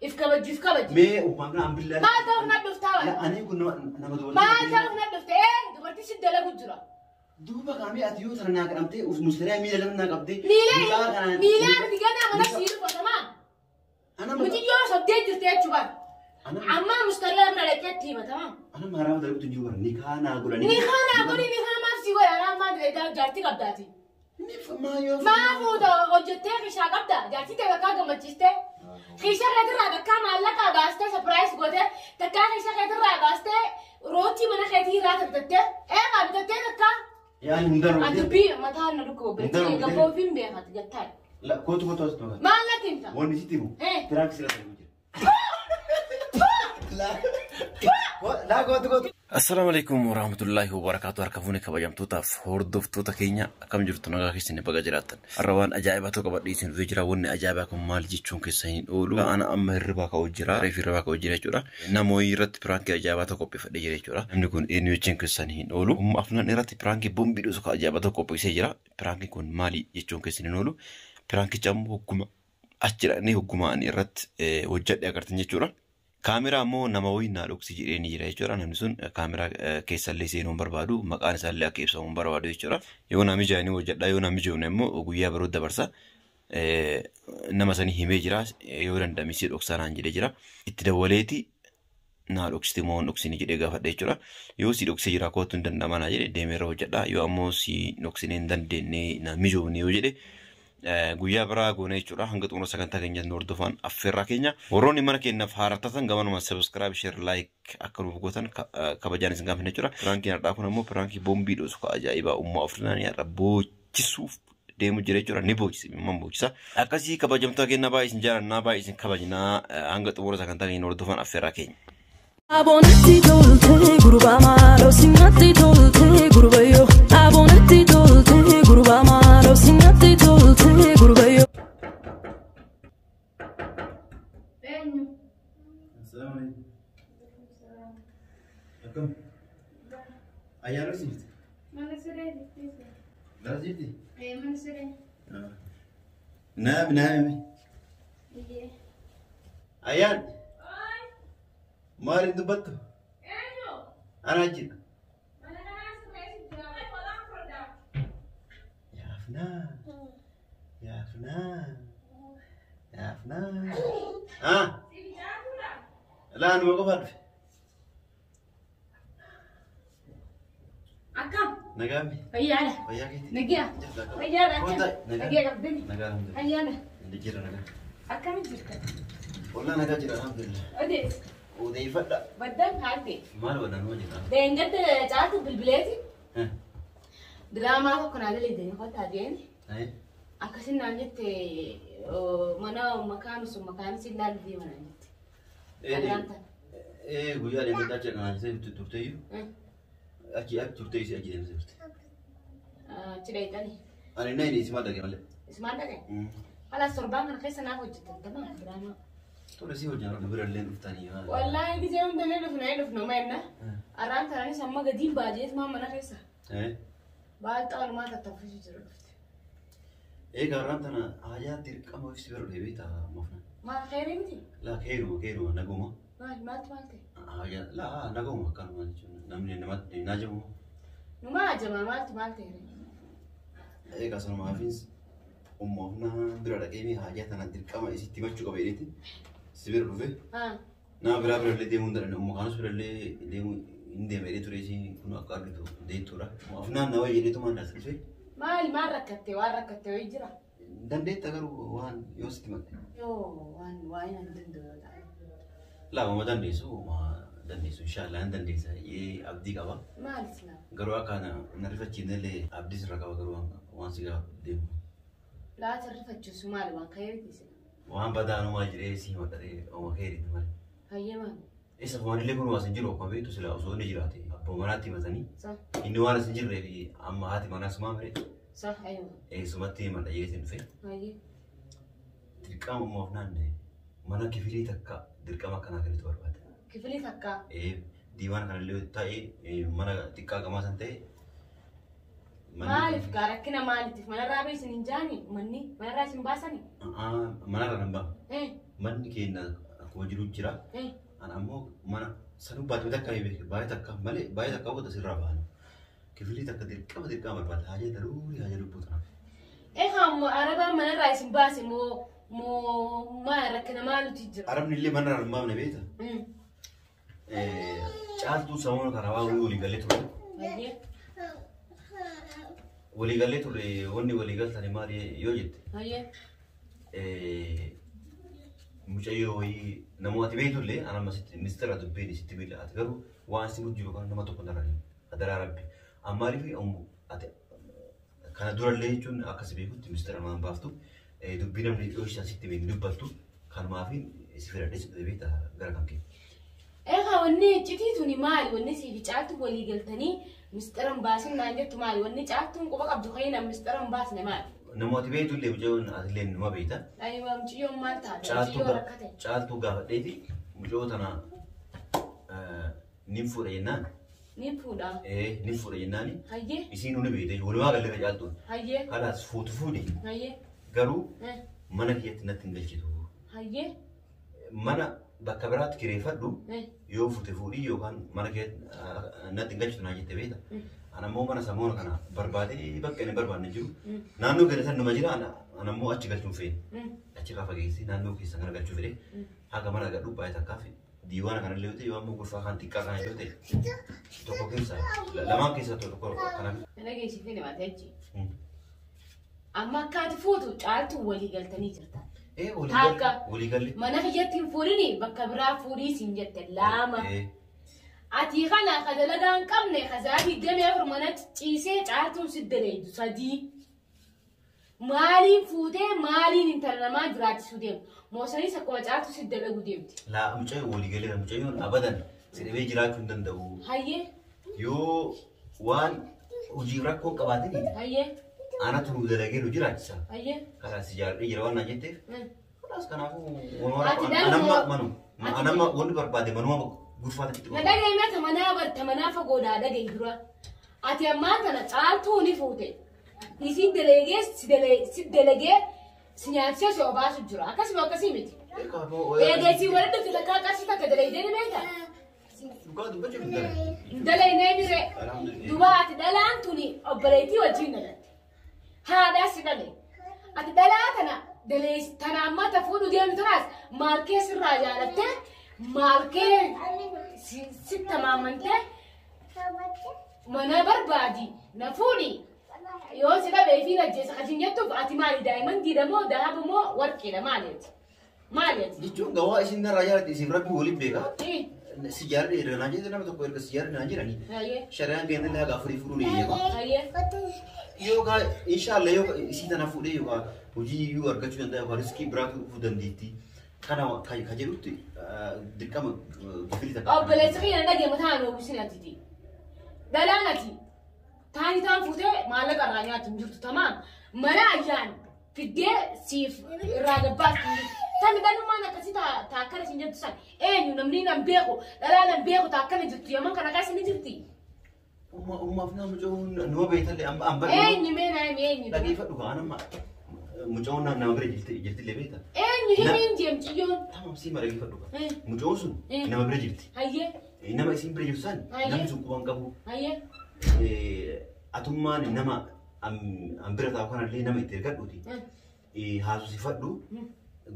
If kabajju if kabajju. Mee ummaan kana ambillaa. Maal ta'uuf na dhuftaa La bara? ani kun nama dubartii. Maal ta'uuf na dhufte? Ee dubartii si dalagu jira. Duuba qaamii ati yoo tana naa qadhamtee mustariyaa miila lama naa qabdee. Miila miila miti ganaa mana sii dhufatamaa. Ana Muciyyoo sobdee jirte jechuudha. Ana Amma mustariyaa bira dhaqxee itti himatamaa. ana maaraaf dalaguutu hin jiru bara nikaa naa godhanii. Ni kana godhi ni kana maaf si godha anaa maal jedhee jaartii qabdaati. Ni maa yoo. Maa fuuta hojjettee kishaa qabda jaartii ta'e bakkaa gammachiistee. Kisha keetirraa takkaa maallaqaa baastee sapiraayis gootee takkaa kisha keetirraa baastee rootii mana keetii irraa bitattee eegaa bitattee takkaa. Yaani hundarra. An dubbii mataa na dhukkuba Hundarra biratti gabboo ofiin beekati jettaa. La kootu kootu as dhufa. Maal natti himta? Wanni sitti himu. Eh. Piraanki sirra dalagu jira. La kootu kootu. Assalaamu alaikum warahmatullaahi wabarakaatu. Harka fuune kabajamtootaaf hordoftoota keenya akkam jirtu nagaa keessan baga jiraattan. Har'a waan ajaa'ibaa tokko qabadhee isin dhufee jira. Wanni ajaa'ibaa kun maal jechuun keessa hin oolu. Ana amma hirribaa ka'uu jira. Reef hirribaa ka'uu jira jechuudha. Namoonni irratti piraankii ajaa'ibaa tokko qopheeffadhee jira jechuudha. Namni kun eenyu jechuun keessan hin oolu. Umma afnaan irratti piraankii bombii dhusu kan ajaa'ibaa tokko qopheessee jira. Piraankiin kun maali jechuun keessan hin oolu. Piraankicha ammoo hogguma achi dhaqnee hogguma ani irratti hojjedhe agartan jechuudha. Kaameraa immoo nama wayii naa dhoksi jedhee ni jira jechuudha. Namni sun kaameraa keessallee seenuu hin barbaadu. Maqaan isaallee akka ibsamu hin barbaadu jechuudha. Yoo na mijaa'e ni hojjedha. Yoo na mijoofne immoo guyyaa biroo dabarsa. Nama sanii himee jira. Yoo danda'ame si dhoksaa naan jedhee jira. Itti dawwaleeti naa dhoksite moo hin dhoksine jedhee gaafadhe jechuudha. Yoo si dhoksee jira kootu hin danda'ama naa jedhe deemee irra hojjedha. Yoo ammoo si dhoksine hin dandeenye na mijoofne yoo jedhe guyyaa biraa goone jechuudha. Hanga xumura sagantaa keenya nu hordofan affeerraa keenya. Warroonni mana keenyaaf haaraa taatan gamanuma subscribe, share, like akka nuuf gootan kabajaan isin gaafanna jechuudha. Piraankiin har'aa kun ammoo piraankii bombii dhoosu ka ajaa'ibaa ummaa ofirraa har'a boochisuuf deemu jira jechuudha. Ni boochisa, imimmaan boochisa. Akkasii kabajamtoota keenya baay'ee isin jaalannaa baay'ee isin kabajnaa hanga xumura sagantaa keenya nu hordofan affeerraa keenya. Abonatti tolte gurbaa maaloo sinatti tolte gurbayyoo. Abonatti tolte gurbaa maaloo sinatti tolte gurbayyoo. Eenyu? Assalaamu alaikum. Akkam? Ayyaana jirti? Mana siree jirti. Gara jirti? Mana siree. Naami naami. Ayyaan. Maaliin dubbattu? Eenyu? Ana jira. Mana kanaa siree jira. Yaafnaa. Yaafnaa. Yaafnaa. Ah. Laa numa qofaa dhufe. Akkam? Nagaami. Fayyaadha. Fayyaa keeti. Nagiyaa. Jirta akkam? Fayyaadha akkam? Koota. Nagaa. Nagiyaa qabdani. Nagaa alhamdulillah. Ayyaana. Jira nagaa. Akkami jirta? Ollaa nagaa jira alhamdulillah. Odees. Odeeffadha. Baddaan kaatte. Maal badaan numa jira? Deengadda caatu bilbileeti. Diraamaa tokko naa dalagdanii kottaa deeni. Akkasin naan jette mana makaan sun makaan isin laalu deema naan jette. Agaraan tana. Ee guyyaa deemee achi kanaan isa turteeyyuu achi achi turtee isii achi deemsee turte. Achi dheeyxanii. Ani na inni isimaa dhaqe malee. Isumaan dhaqe. Halas torbaan kana keessa naaf hojjettan tamaa diraamaa. Tole si hojii har'a bira illee dhuftanii. Wallaahi gisee hunda ni dhufna ni dhufna ma jenna. Arraan tanaanis amma gadiin baadiyyeet maa mana keessa. Baalxaa walumaa tattaaffisuu jira dhufte. Egaa har'aan tana haajaa dirqama ibsi bira dhufe beektaa mafna. Maal kheyrii miti? Laa keeruma keeruma naguma. Maal maaltu maal ta'e? Haajaa laa naguma akkanuma jechuun namni namatti naa jamu. Numaa ajamaa maaltu maal ta'e? Egaa sanumaafis umma ofnaa bira dhaqee haajaa tana dirqama isitti himachuu qaba jedheeti si bira dhufe. Nama biraa bira illee deemuu hin dandeenye. Umma kanas bira illee deemuu hin deeme jedhee ture isiin kun akka argitu deettuudha. Umma ofnaan nama jedheetu maal as dhufe. Maali maal rakkatte waan rakkatte wayii jira? Dandeetta garuu waan yoo sitti himatte. Yoo waan waa'ee nan danda'u ta'a. Laa uma dandeessu uma dandeessu inshaallah hin dandeessa jedhee abdii qaba. Maali silaa? Garuu akka na rifachiifne illee abdii sirra qaba garuu waan si gaafa deemu. Laata rifachiisu maali waan ka'eeti sila? Waan badaanumaa jedhee si himadha oma keeritti malee. Hayyee maali? Isa foonillee kun waan hin jiru akkuma beektu sila osoo inni jiraate abbaa manaatti himatanii Sa inni waan as hin jirree fi amma haati manaa sumaa mire sa ayyuma. eessumatti himadha jedhee sin dhufe. Hayyee. Dirqama umma of naanne mana kifilii takka dirqama akkanaa kennitu barbaada. Kifilii takka. Diiwaan kanallee ta'ee mana xiqqaa gamaa san ta'e. Maaliif gaa rakkina maaliitiif manarraa bee isin hin jaani manni manarraa isin baasani? Manarra nan ba'a. Manni keenya Akkuma jiru jira. Ana ammoo mana sanuu baatee takka baay'ee takka malee baay'ee takka booda sirraa bahan. Kifilii takka dirqama dirqama barbaada. Haajaa daruurii haajaa lubbuu tanaaf. Egaa arabaan manarraa isin baase moo moo maal rakkina maalutu jira? Arabni illee manarraa hin baafne beektaa? Caaltuu samoona kana waan walii galee ture. Walii galee ture wanni walii galtani maali yoo jette? Mucayyoo wayii namoota beektullee ana mistira dubbiin sitti miidha ati garuu waan si mujjiru kan nama tokko daranii adaraa rabbi ammaaliif ati kana durallee jechuun akkas beekutti mistira namaan baaftu dubbii namni dhiyoo isaa sitti beekni dubbattu kanumaaf si filadhee si beekta gara kan kee. Egaa wanni iccitii tuni maali? Wanni siif caaltu walii galtanii mistira hin baasin naan jettu maali? Wanni caaltuun quba qabdu kan mistira hin baasne maali? Namoota beektullee mucayyoon atillee numa beekta. Ayiwa mucayyoon maal taate? Mucayyoo rakkate. Caaltuu gaafadheeti mucayyoo tana nin fuudha jennaan. Nin fuudha? Nin fuudha jennaani. Hayyee. Isiin nuni beekte walumaa galleerra caaltuun. Hayyee. Kalaas fuutu fuudhi. Hayyee. Garuu mana kiyyatti natti hin galchitu. Hayyee. Mana bakka biraatti kireeffadhu yoo fuute fuudhii yookaan mana kiyyatti natti hin galchitu naa jette beekta. Ana ammoo mana samoona kana barbaadee bakka inni barbaadne jiru. Naannoo keessa numa jira ana ammoo achi galchuun feene. Achirraa fageessee naannoo keessa kana galchuu fedhe. Haga mana gadhu baay'ee takkaaf diiwaana kanallee yoo ta'e yoo ammoo gorfaa kan xiqqaa kana yoo ta'e tokko keessa lamaan keessa tokko kana. Dhageessifee nama ta'e. Amma akka ati fuutu caaltuu walii galtanii jirta. Walii galle. Mana kiyyatti hin fuudhini bakka biraa fuudhii siin jette lama. Ati kana ka dalagaa hin qabne ka sa'a 24 mana ciisee caaltuun si daleeydu sadii. Maaliin fuutee maaliin intala namaa jiraachisuu deemtu? Moosaniis akkuma caaltu si dalagu deemti. Laa mucayyoo walii galeera mucayyoon abadan si dhibee jiraachuu hin danda'u. Hayyee. Yoo waan hojii rakkoo qabaatanii. Hayyee. Anatu nu dalagee nu jiraachisa. Hayyee. Karaa si jaalladhee jira waan naan jetteef. Kanaas kanaafuu anamma wanni barbaade manuma gurfaata itti Na dhaga'e tamanaa bar tamanaa fagoodhaa dhaga'e dura. Ati ammaan tana caaltuu ni fuute. Isin dalagee si dalagee si nyaachisee si obaasu jira. Akkasuma akkasii miti. Eegeesii walitti dhufte takkaa qarshii takka dalaydee ni beektaa? Dhugaa dubbachuuf hin dalagne. Hin dalagnee miree. Duba ati dhalaan tuni obboleettii wajjin dhalatte. Haadhaa si dhale. Ati dhalaa tana tana ammaa ta fuudhu deemtu tanaas maal kee sirraa jaalattee maal kee sitti amaamantee mana barbaadi na fuudhi yoo si dhabee fi ajjeesa kan jettuuf ati maali daa'imman diidamoo dahaba moo warqiidha maaliiti? Maaliiti? Jechuun gawaa isin narraa jaalatti isin rabbi waliin beeka. Si jaalladhe erga naan jette nama tokko erga si jaalladhe naan jedhani. Shari'aan keenya haga afurii fuudhuun eeyyama. Yookaan inshaallah yoo isii tana fuudhee yookaan hojii iyyuu argachuu danda'a yookaan riskii biraatu dhufuu dandeetti. Kana ka jedhutti dirqama kifilii takka. Obboleessi kiyya dhagee mataa aan oomishin atiti. Dhalaan ati taani taan fuutee maallaqa irraa nyaatu hin jirtu tamaam. Mana ayyaan fiddee siif irraa gabbaasti. Tani dhalummaan akkasii taakkana isin jettu san eenyu namni nan beeku dhalaa nan beeku taakkana jirtu yaman kana keessa ni jirti. Ummaaf nama mucaan nama beektallee amma. Eenyu mee naa himi eenyu. Dhageeffadhu kaan amma mucaan nama bira jirtillee beekta. Eenyu himiin jeemciyyoon. Tamam sii dhageeffadhu kaan. Mucaan sun nama bira jirti. Hayyee. Nama isin bira jirtu san namni sun quban qabu. Hayyee. Atummaan nama an bira taa'u kanallee nama itti ergadhuuti. Haasofsiifadhu.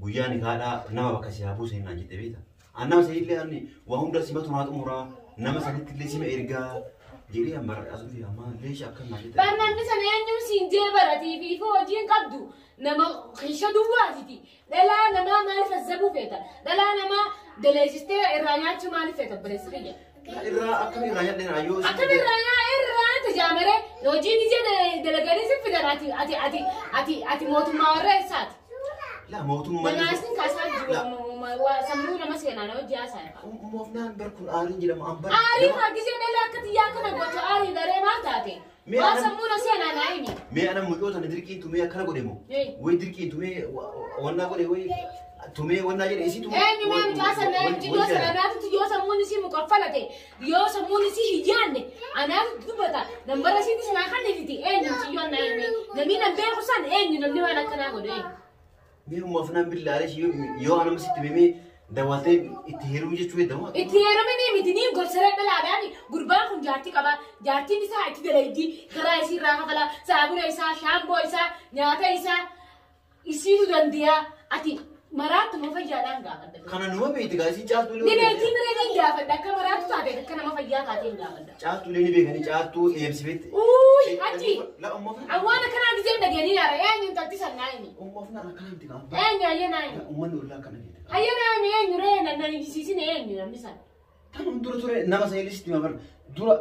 Guyyaan haadhaa nama bakka si haa buusan naan jette beekta. An nama sanillee ani waa hunda simatu naa xumuraa nama sanitti illee sima ergaa jedhee an bara as dhufe amma leesha akkam naa jette. Barnaamni sana eenyuun siin jee baratii fi ifoo hojiin qabdu nama keessa duwwaatiti. Dhalaa namaa maaliif azzabuu feeta? Dhalaa namaa daleessistee irraa nyaachuu maaliif feeta obboleessi kiyya? Irraa akkam irraa nyaadheen ayyoo. Akkam irraa irraa tajaamere hojiin ijee dalaganii si fidan ati ati ati ati ati mootummaa warra eessaati? La mootummaa. Nanaasni kaasaa jiru sammuu nama seenaa nama hojii haasaa. Moofnaan bar kun aariin jedhama ambar. Aarii gisee dhala akka xiyyaa kana gocha aarii daree maal taate? Waan sammuu na seenaa naa himi. Mee ana mucoota na dirqiin tumee akkana godhe moo? Wayi dirqiin tumee wannaa godhe wayi tumee wannaa jedhe isii tumee. Eenyu mee mucaa sana yoo sana naatu yoo sammuun isii muqaffalate yoo sammuun isii hiyyaanne anaatu dubbata nambara isiitis naa kannifiti eenyu xiyyoon naa himi namni nan beeku san eenyu namni waan akkanaa godhe eenyu. Mee moofnaan billaalee yoo anama sitti mee Dawwaltee itti heerumuu jechuu heddamu. Itti heerumni miti ni gorsaree dhalaadhaani gurbaan kun jaartii qaba. Jaartiin isaa itti dalaydii karaa isii irraa kafala saabuna isaa shaamboo isaa nyaata isaa isiitu dandeeyaa ati maraattu nama fayyaadhaan gaafadha. Kana numa beekti gaa isii caaltuu Ni beektii miree ni gaafadha akka maraattu taate akka nama fayyaa taate hin gaafadha. Caaltuu ni beekanii caaltuu eebsifetti. Uuyi achi awwaana kanaa gisee dhageenii yaara eenyu intalti sannaa inni. Umma afnaan akkana miti gaa. Eenyu ayyee naa inni. Uummanni ollaa akkana beekti. Ayyee naa inni eenyu ree nan ijjisiisin eenyu namni sana. Tanum dura ture nama saayilisitti ma bar dura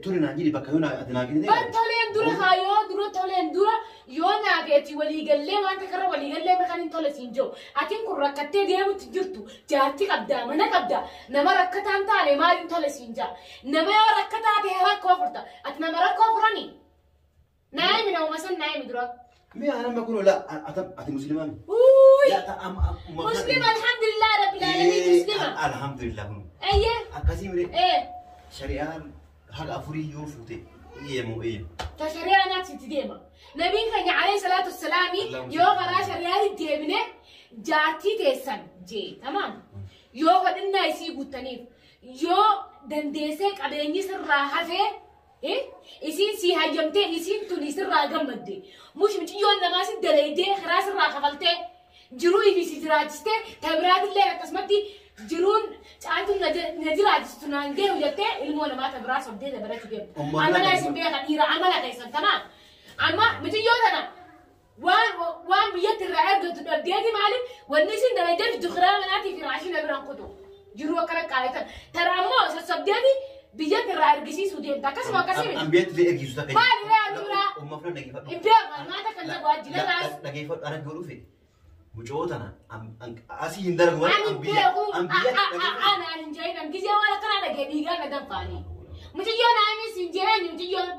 ture naan jedhi bakka yoo ati naa kennite. Bar toleen dura kaayoo dura toleen dura yoo naa beeti waliigallee wanta karra waliigallee kan hin tole siin jiru. Atiin kun rakkattee deemutti jirtu jaartii qabdaa mana qabdaa nama rakkataan taane maaliin tole siin jaa. Nama yoo rakkataa ta'e rakkoo furta ati nama rakkoo furanii. Naa himi nama san naa himi dura. Mee anama kun ola ati musliimaa mi? Uuyi Muslima alhamdulillah rabbil alamin muslima. Alhamdulillah kun. Eeyyee. Akkasii mire Ee. shari'aan haqa afurii yoo fuute eeyyamu eeyyamu. Ta shari'aa naatti itti deema. Nabiin keenya alayhi salaatu wassalaami yoo karaa shari'aatti deemne jaartii teessan jee tamaam. Yoo fadhinnaa isii guuttaniif yoo dandeessee qabeenyi sirraa hafee isiin sii hayyamtee isiin tuni sirraa gammadde mush mucayyoon namaa si dalaydee karaa sirraa kafaltee jiruu ifi si jiraachistee tabiraatillee akkasumatti jiruun caaltuun na jiraachistu naan geehu jettee ilmoo namaa tabiraa sobdee dabalachuu deemtu. Amala isin beeka dhiira amala keessan tamaam. Amma mucayyoo tana waan biyyatti irraa argattu dhabdeeti maaliif wanni isin dalaydee fiddu kiraa manaatii fi raashina biraan kutu jiruu akkana qaaletan. Tara ammoo sossobdeeti biyyatti irraa argisiisuu deemta akkasuma akkasii miti. Ambiyatti illee ergisu takka. Maali ree anuuraa? Umma fira dhageeffadhu. Hin beeku maata kan na waajjira raas. Dhageeffadhu ana godhuu fedhe. Mucoo tana asii hin dalagu malee Ani beeku anaan hin jedhin gisee waan akkanaa dhagee dhiigaa na danfaanii. Mucayyoo naamis hin jedhin mucayyoon.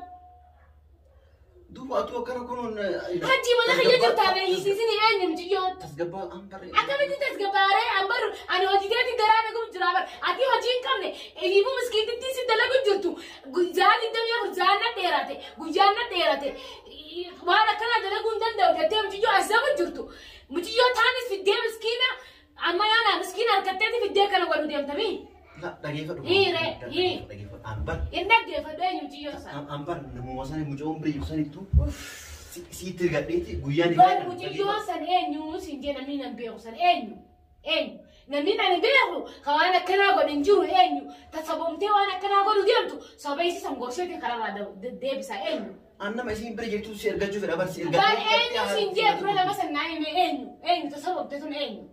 Duuba atuu akkana kunuun. Hajji mana kiyya jirtaa beeksisiin eenyu mucayyoon. Tasgabbaa ambarree. Akkamitti tasgabbaaree ambaru ani hojii keetti garaa na gubu jira bar ati hojii hin qabne eegiifuu miskiitittii si dalagu jirtu guyyaan 24 jaan na dheerate guyyaan na dheerate waan akkanaa dalaguu hin danda'u jettee mucayyoo azabu jirtu mucayyoo taanis fiddee miskiina amma yaana miskiina harkatteeti fiddee kana godhu deemtamii. Dhageeffadhu. Hiire hii. Dhageeffadhu ambar. Hin dhaggeeffadhu eenyu mucayyoo sana. Ambar namuma sana mucayyoon bira jiru sanittuu siitti ergadheeti guyyaan Bar mucayyoo san eenyu siin jee namni nan beeku san eenyu eenyu namni nan beeku ka waan akkanaa godhu hin jiru eenyu tasaboomtee waan akkanaa godhu deemtu soba isii san gorseetiin kararraa deebisa eenyu. Annama isiin bira jirtu si ergachuu fedha bar si Bar eenyu siin jee dura nama san naa hime eenyu eenyu tasaboomte sun eenyu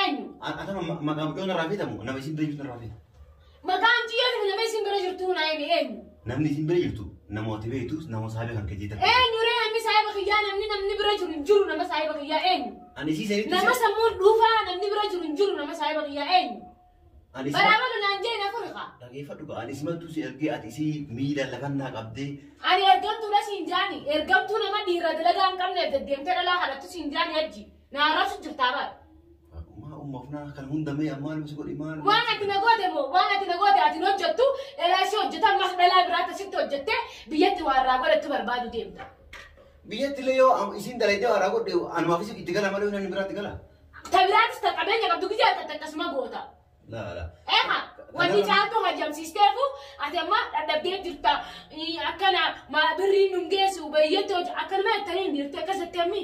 eenyu. Atama maqaa mucayyoon irraa feetamu nama isiin bira jirtu irraa feeta. Maqaan mucayyoo nama isiin bira jirtu naa hime eenyu. Namni isiin bira jirtu namoota beektu nama saahiba kan keetii takka. Eenyu ree namni saahiba kiyyaa namni namni bira jiru hin jiru nama saahiba kiyyaa eenyu. Ani isii sanitti. Nama sammuun dhuunfaa namni bira jiru hin jiru nama saahiba kiyyaa eenyu. Ani Baraabala naan jee na furqa. Dhageeffadhu gaa ani simattuu si ergee ati isii miila lafannaa qabdee. Ani ergamtuudha siin jaani ergamtuu nama dhiira dalagaa hin qabneef deddeemtee dhalaa kadhattu siin jaani hajji na arrabsu jirtaa bara. Maa umma afnaa kan hundamee ammaa nama si godhi maal. Waan ati na goote moo waan ati na goote ati hin hojjettu dhalaa ishee hojjetan mas dhalaa biraatti asitti hojjettee biyyatti waa irraa godhattu barbaadu deemta. Biyyatti illee yoo isiin dalaydee waa irraa godhe anumaafis itti gala malee namni biraatti gala. Ta biraatis ta qabeenya qabdu gijaa ati akkasuma goota. Laa laa. Eeha wanni caaltuu hajjamsiisteefu ati amma dadhabdee jirta akkana birriin nun geessu biyyatti hojii akkanuma jettanii hin jirti akkasitti ammi.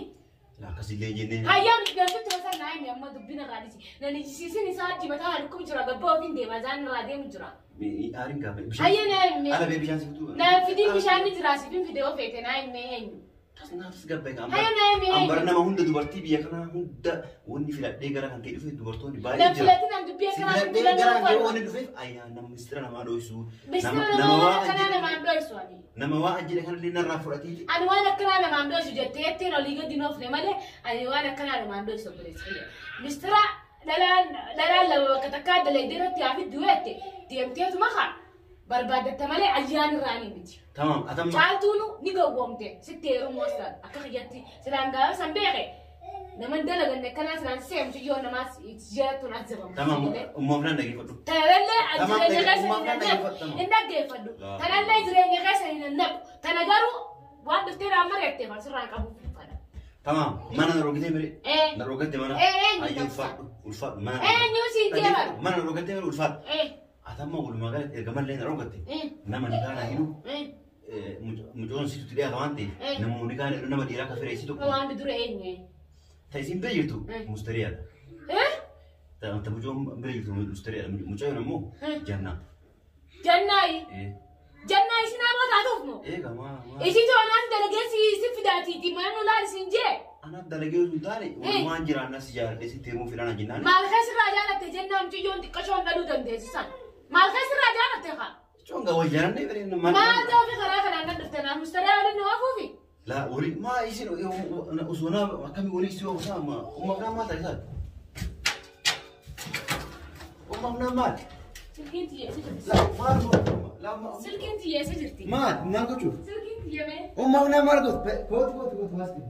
Akkasillee jennee. Hayyam galtutti masa naa himi amma dubbina irraa dhisi. Nan ijjisiisin isaa hajji mataa dhukkub jira gabbaa ofiin deema zaan irraa deemu jira. Aariin gaafa. Hayya naa himi. Ala bee bishaan siftuu. Naa fidiin bishaan ni jira siifin fidee ofeete naa himi eenyu. Naafis gabbee kan Hayya naa himi eenyu. Ambara nama hunda dubartii biyya kanaa hunda wanni filadhee gara kan kee dhufe dubartoonni baay'ee Nan jira. filatin an dubbii akkanaa Filadhee filannoo gara kan kee fadhu. wanni dhufeef ayyaa nama mistira namaa dho'isu. Mistira namaa waan akkanaa namaan dho'isu ani. Nama waa ajjira kanallee narraa fudhateeti. Ani waan akkanaa namaan dho'isu jettee jetteen olii gadi hin oofne malee ani waan akkanaa namaan dho'isu obboleessi kiyya. Mistira dhalaan lama bakka takkaa dalaydee irratti haa fiddu jette deemteetu makaa barbaadatta malee ayyaan irraa ni miti. Tamam atamma. Caaltuun ni gowwoomte sitti heerumuu osoo akka kiyyatti silaan gaafa san beeke nama hin dalaganne akkanaa silaan seemtu yoo namaas jeetuun ajabamu. Tamam umma afnaan dhageeffadhu. Tanallee Tamam, jireenya keessa umma hin afnaan dhageeffadhu. hin dhaggeeffadhu. Laa. Tanallee jireenya keessa hin naqu. Tana garuu waan dhuftee raan mari'attee waan sirraa qabu fedha. Tamam. Mana na rogatee mere. Na rogatee mana. Ayyo ulfaadhu. Ulfaadhu mana. Eenyu siin jeeban? Mana na rogatee mere ulfaadhu. Atamma walumaa galatti erga mallee na rogatte. Nama ni kaana hinu. Mucoon situ dhiyaata waan ta'eef namoonni kaan nama dhiiraa akka fira isii tokko. Waan dura eenyu? Ta isiin bira jirtu mustariyaadha. Ta mucoon bira jirtu mustariyaadha. Mucayyoon ammoo jannaa. Jannaayi? Jannaa isin aboo taatuuf moo? Eega maa. Isii toonaan dalagee si fidaatiiti mana nu laal isin jee? Anaaf dalagee osoo hin taane walumaan jiraannaa si jaalladhee sitti heerumuu fedhaan jennaan. Maal keessirraa jaalatte jennaan mucayyoon xiqqashoon dhaluu dandeessu san? Maal keessirraa jaalatte kaa? Conga wal jaalannee fedhan maal. Maal ta'uufi karaa kanaan kan dhufte naan mustariyaa waliin nu hafuufi? La wali maa isin osoo naa akkamii walii si oofsaa amma umma maal ta'e isaati? Umma maal? Silkiin xiyyeessa jirti. La maal la Silkiin xiyyeessa jirti. Maal maal gochuuf? Silkiin xiyyamee. Umma maal gootu? Kootu kootu kootu waasti.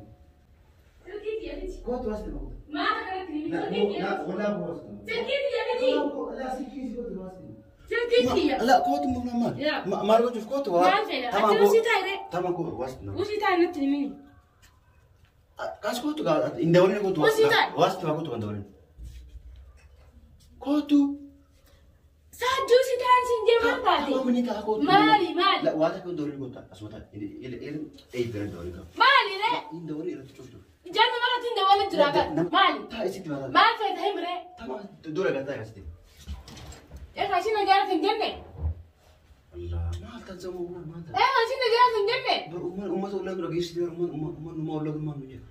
Silkiin xiyyeessiti. Kootu waasti. Maal akkanatti ni silkiin xiyyeessiti. Silkiin xiyyeessiti. La silkiin kootu waasti. Silkiin xiyya. La kootu umma maal? Maal gochuuf kootu waa? Maal fedha? Ati usii taa'e. Tama kootu waasti. Usii taa'e natti ni mini. Kas kootu gaa hin dabalin kootu. Usii taa'e. Waasti waa kootu kan dabalin. Kootu. Saajjuu si taa'e siin jee maal taate? Maali maali? La waa takka hin dabalin kootu asuma taa'e. Eebbira hin dabalin gaa. Maali ree? Hin dabalin irratti cuftu. Janna maratti hin dabalin jira gaa. Maali? Taa'e sitti maal? Maal feeta himree? Tama dura gaa taa'e asitti. Egaa isheen nagaara hin jenne? Allah maal tan sammuu maal tan? Egaa isheen nagaara hin jenne? Bar uummata ollaa dura geessitee uummanni ollaa dura maal nu jaa?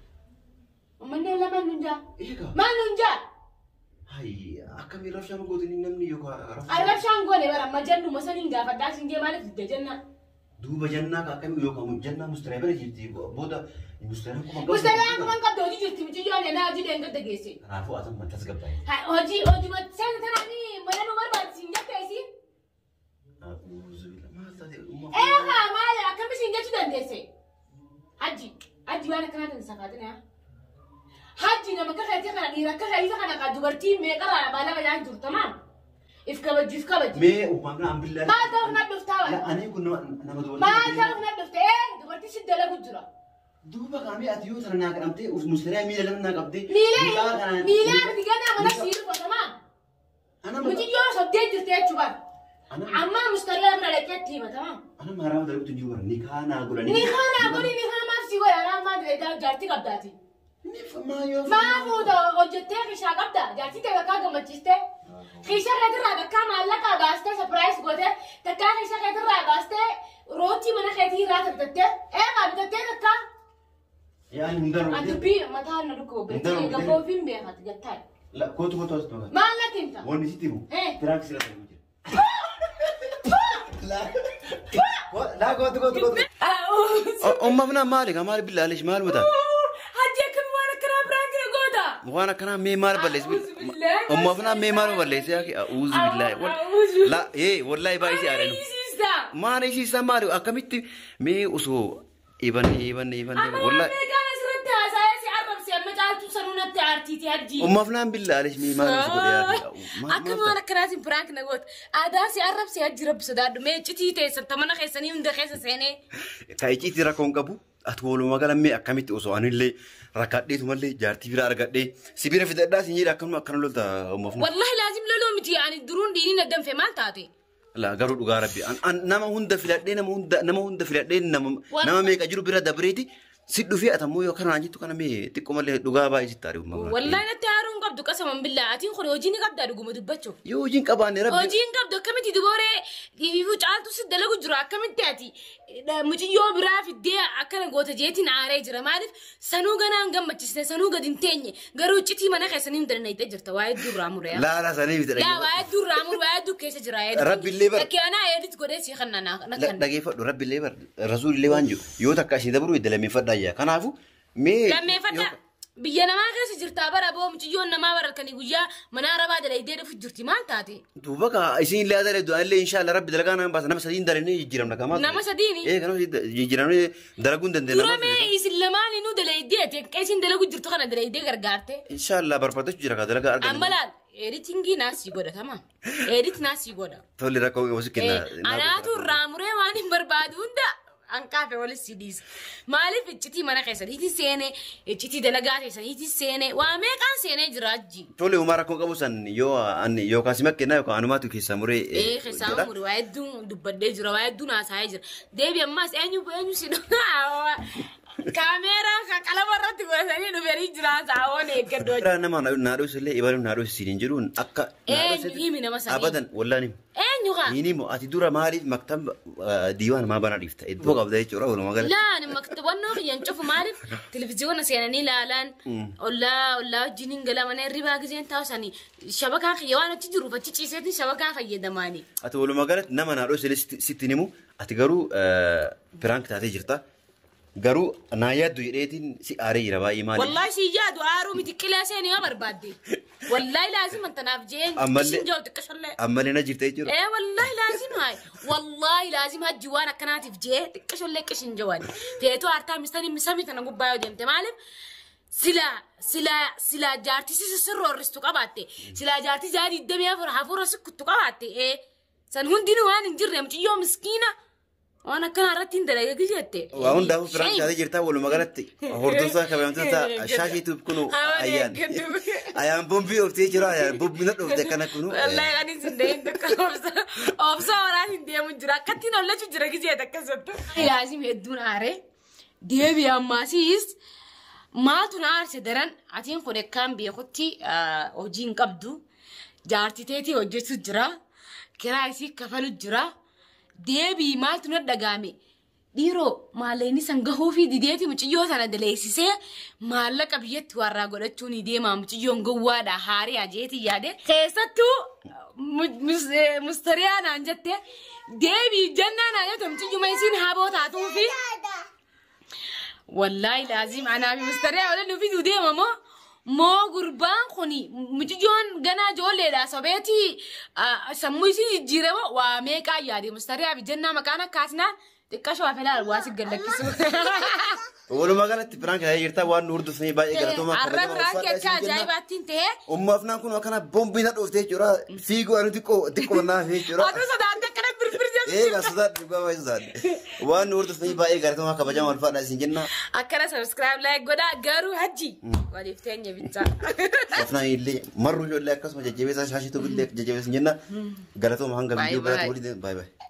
Uummanni ollaa maal nu jaa? Egaa. Maal nu jaa? Hai akkamii rabshaan gootini namni yookaan Rabshaan goone bara amma jennuma saniin gaafadhaa siin jee maaliif didda jennaa? Duuba jannaa akkamii yookaan jannaa mustariyaa bira jirti booda mustariyaan kuma qabdu. Mustariyaan kuma qabdu hojii jirti mucayyoon enaa hojii deengadda geesse. Kanaafuu ati matas gabbaa'e. Hojii hojii seen tanaanii mana nu barbaachisiin jette isiin. Maal taate Eegaa maali akkami siin jechuu dandeesse? Hajji hajji waan akkanaa tan safaatina. Hajji nama akka keetii kana dhiira akka keetii kana kan dubartii meeqa baala bayaan jirtu maal? If kabaju if kabaju. Mee uumamni ambillaa. Maal ta'uuf na dhuftaa wal? Ani kun nama dubartii. Maal ta'uuf na dhuftee dubartii si dalagu jira. Duuba kaamee ati yoo tana naa kadhamtee mustariyaa miila lama naa qabdee. Miila miila miti ganaa mana sii dhufatama. Muciyyoo sobdee jirti jechuudha. Amma mustariyaa bira dhaqeetti himatama. Ana maaraama dalaguutu hin jiru bara nikaa naa godhanii. Nikaa naa godhanii nikaa maaf si godha anaa maal jaartii qabdaati. Maa fuuta hojjettee kishaa qabda jaartii ta'e bakka gammachiistee. Kisha keetirraa bakka maallaqaa baastee sapiraayis gootee takkaa kisha keetirraa baastee rootii mana keetii irraa bitattee eegaa bitattee takkaa. Yaani hundarra. Dubbii mataa na dhukkuba biratti gabboo ofiin beekati jettaa. Kootu kootu asitti maqaa. Maal natti himta? Wanni sitti himu. Tiraakii sirra ta'u jira. Laa kootu kootu kootu. Ummafnaa maali kaa maali billaaleesh maal mataa? Hajji akkami waan akkanaa biraan jira goota? Waan akkanaa mee maal balleessi? Ummafnaa mee maal balleessi? A'uuzu billaahi. La ee wallaahi baay'isii aadanu. Maal isiisa maali akkamitti mee osoo ibanne ibanne ibanne wallaahi. Amma meeqaan asirratti haasa'ee si arrabsi amma caaltuu sanuu natti aartiiti hajji. Ummafnaan billaaleesh mee maal osoo godhe yaadu? Akkami waan akkanaatiin piraank na goota. Aadaa si arrabsi hajji rabbi sodaadhu mee iccitii teessan mana keessanii hunda keessa seenee. Ka icciitii rakkoon qabu. Ati walumaa gala mee akkamitti osoo anillee rakkadheetumallee jaartii bira argadhee si bira fidadhaa si jedha akkanuma akkana lolta ummafna. Wallahi laazim loluu miti ani duruun dhiini na danfe maal taate? La garuu dhugaa rabbi nama hunda filadhee nama hunda filadhee nama meeqa jiru bira dabreeti si dhufee atammoo yoo kana jettu kana mee xiqqoomallee dhugaa baay'ee sitti aari ummafna. Wallahi natti haaruun qabdu qasaman billaa atiin kun hojii ni qabdaa dhuguma dubbachuuf. Yoo hojiin qabaanne rabbi. Hojiin qabdu akkamitti dubooree dhiifuu caaltu si dalagu jiru akkamitti ati muciyyoo biraa fiddee akkana goota jeetiin aaree jira maaliif sanuu ganaan gammachiisne sanuu gadi hin teenye garuu iccitii mana keessanii hunda dhannayitee jirta waa'ee durraa muree. Laala sanii miti Laa waa'ee durraa muree waa'ee hedduu keessa jira. Rabbiillee bar. Fakkii anaa edit godhee si kan na kan. Dhageeffadhu rabbiillee bar rasuulillee waan jiru yoo takka ishee dabruu edda lammeeffadhaa jira kanaafu mee. Lammeeffadhaa. Biyya namaa keessa jirtaa bara boo mucayyoon namaa bara kan guyyaa mana arabaa dalaydee dhufu jirti maal taate? Duuba ka isin illee adalee du'aan illee inshallah rabbi dalagaa nama baasa nama sadiin dalanii jijjiiramna kamaa. Nama sadiini? Ee nama jijjiiramne dalaguu hin dandeenye. Dura mee isin lamaanинuu dalaydee ati akka isin dalagu jirtu kana dalaydee gargaarte. Inshallah barbaadachuu jira ka dalagaa arganne. Amma laal editingii naasii godha tamam. Edit naasii godha. Tolli rakkoo wasi kenna. Anaatu irraa muree waan hin barbaadu hunda Anqaafe walis si dhiisa. Maaliif iccitii mana keessaniiti seenee, iccitii dalagaa keessaniiti seenee, waa meeqaan seenee jira hajji. Tole homaa rakkoo qabu san yoo ani yookaan si makkennaa yookaan anumaatu keessaa muree. Ee keessaa muri waa hedduun dubbadhee jira, waa hedduun haasa'ee jira. Deebi ammaas eenyu eenyu si kaameeraa kan qalama irratti godhatanii dhufanii jiran saawwan eeggadhu. Nama naadhoo illee ibaluun naadhoo siin hin jiruun akka. Eenyu himi nama sanii. Abadan wallaan himu. Eenyu kaa? Hin himu ati dura maaliif maktaba diiwaan maa banaa dhiifta iddoo qabda jechuudha walumaa galatti. Laan maktabannoo kiyyan cufu maaliif televizyiyoona seenanii ilaalan ollaa ollaa wajjin hin galamanii hirribaa giseen taa'u shabakaan kiyya waan achi jiruuf achi ciiseetiin shabakaa fayyadamaani. Ati walumaa galatti nama naadhoo illee sitti himu ati garuu piraank taatee jirta. Garuu naa yaaddu jedheetiin si aaree jira baay'ee maali. Wallahi si yaadu aaruu miti qilee seenii yoo barbaadde. Wallahi laazima tanaaf jeen Ammallee sin jiru xiqqashollee. Ammallee na jirta jechuudha. Ee wallahi laazima hayi. Wallahi laazima hajji waan akkanaatiif jee xiqqashollee qishin jawani. Feetoo aartaa mistanii misamii tana gubbaa yoo deemte maaliif sila sila sila jaartii si sirroorristu qabaatte sila jaartii ja'a 24 hafuura sikkuttu qabaatte ee san hundinuu waan hin jirre muciyyoo miskiina. Waan akkana irratti hin dalagee jette. Waa hundaafuu piraank taatee jirta walumaa galatti hordoftoota kabajamtoota shaashiituuf kunu ayyaan. Ayyaan bombii ooftee jira ayyaan bombii na dhoofte akkana kunu. Wallahi ani sin deemin takka obsa obsa waraan hin deemu jira akkattiin hollachuu jira gisee akkasattu. Laazim hedduun aaree deebi ammaasiis maaltu na aarse daran atiin kun akkaan beekutti hojii hin qabdu jaartii teetii hojjechuu jira kiraa isii kafalu jira. Deebii maaltu na dhagaame dhiiroo maallaqni san gahuu fi dideeti muciyyoo sana daleessisee maallaqa biyyatti warraa godhachuun ni deema muciyyoon gowwaadha haarii ajeetii yaade keessattuu mustariyaa naan jette deebii jannaa naan jette muciyyuma isiin haboo taatuu fi wallaahi laazim anaa fi mustariyaa waliin nu fiduu deema moo moo gurbaan kuni muciyyoon ganaa ijoolleedha sobeetii sammuu isii jijjiirama waa meeqaa yaade mustariyaa fi jennaa maqaan akkaasnaan xiqqashoo hafe laal waa si gallakkisu. Walumaa galatti piraank taatee jirta waan nu hordoftanii baay'ee galatoomaa Arra piraank akka ajaa'ibaattiin ta'e. Ummaaf naan kun akkana bombii na dhooftee jechuudha. Fiiguu anu xiqqoo xiqqoo naaf jechuudha. Oduu sodaante akkana birbir jedhu. Eegaa sodaadhe dhugaa baay'ee sodaadhe. Waan nu hordoftanii baay'ee galatoomaa kabajamaa ulfaadhaa isin jenna. Akkana subscribe like godhaa garuu hajji waliif teenya bichaa. Afnaan illee marruu ijoollee akkasuma jajjabeessaa shaashituu illee jajjabeessan jenna. Galatooma hanga viidiyoo biraatti waliin baay'ee baay'ee.